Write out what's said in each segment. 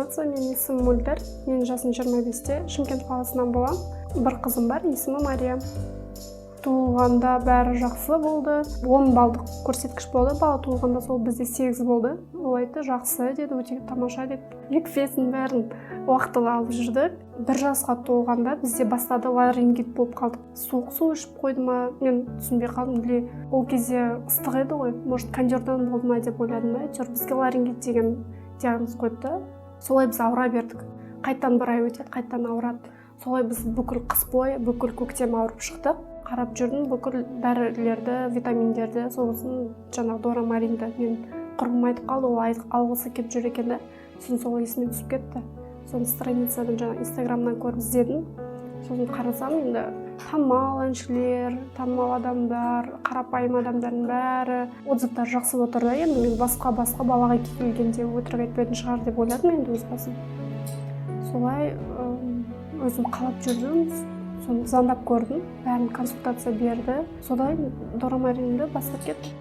Саламатсыз ба? Менің есімім Мөлдір, менің жасым 25-те, Шымкент қаласынан боламын. Бір қызым бар, есімі Мария. Туылғанда бәрі жақсы болды, 10 балдық көрсеткіш болды бала туылғанда, сол бізде 8 болды. Ол айтты, жақсы деді, өте тамаша деп. Екпесін, бәрін уақытылы алып жүрді. 1 жасқа толғанда бізде бастады, ларингит болып қалдық. Суық су ішіп қойды ма, мен түсінбей қалдым. Или ол кезде ыстық еді ғой, может, кондердан болды ма деп ойладым да. Әйтеуір бізге ларингит деген диагноз қойды да, солай біз ауыра бердік. Қайтадан бір ай өтеді, қайтадан ауырады. Солай біз бүкіл қыс бойы, бүкіл көктем ауырып шықтық. Қарап жүрдім бүкіл дәрілерді, витаминдерді. Сосын жаңағы Дорамаринді мен құрбым айтып қалды, ол алғысы келіп жүр екен да. Сосын сол есіме түсіп кетті. Соны страницадан, жаңағы Инстаграмнан көріп іздедім. Сосын қарасам, енді танымал әншілер, танымал адамдар, қарапайым адамдардың бәрі отзывтары жақсы болып тұр да. Енді мен басқа балаға келгенде өтірік айтпайтын шығар деп ойладым енді өз басым. Солай өзім қалап жүрдім. Соны звондап көрдім, бәрін консультация берді. Содан Дорамаринді бастап кеттім.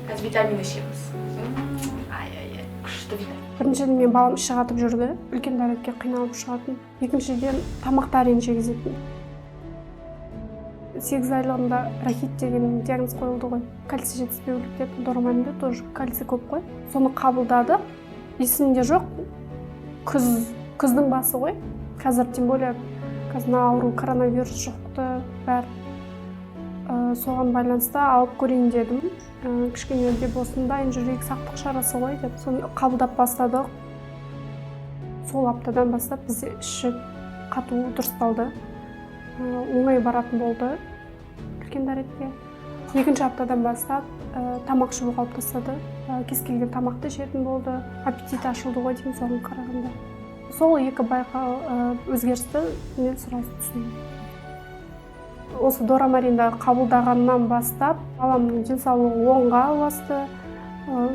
Қазір витамин ішеміз. Ай, ай, ай, күшті витамин. Біріншіден, мен балам іші қатып жүрді, үлкен дәретке қиналып шығатын. Екіншіден, тамақты әрең жегізетін. 8 айлығында рахит деген диагноз қойылды ғой, кальций жетіспеулік деп. Дорамаринде тоже кальций көп қой, соны қабылдадық. Есімде жоқ, күз, күздің басы ғой. Қазір тем более, қазір мына ауру, коронавирус жұқты бәрі. Соған байланысты алып көрейін дедім. Кішкене де болсын дайын жүрейік, сақтық шарасы ғой деп. Соны қабылдап бастадық. Сол аптадан бастап бізде іші қату дұрысталды. Оңай баратын болды үлкен дәретке. Екінші аптадан бастап тамақ ішуі қалыптасады. Кез келген тамақты ішетін болды, аппетит ашылды ғой деймін соған қарағанда. Сол екі байқау өзгерісті мен сразу түсіндім. Осы Дорамаринді қабылдағаннан бастап баламның денсаулығы оңға ұласты,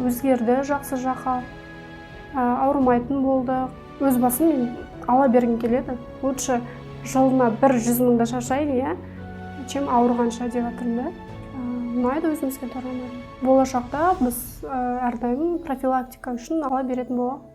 өзгерді жақсы жаққа. Ауырмайтын болды. Өз басым, мен ала бергім келеді. Лучше жылына бір 100 мыңды шашайын, иә, чем ауырғанша деп жатырмын да. Ұнайды өзімізге Дорамарин. Болашақта біз әрдайым профилактика үшін ала беретін боламыз.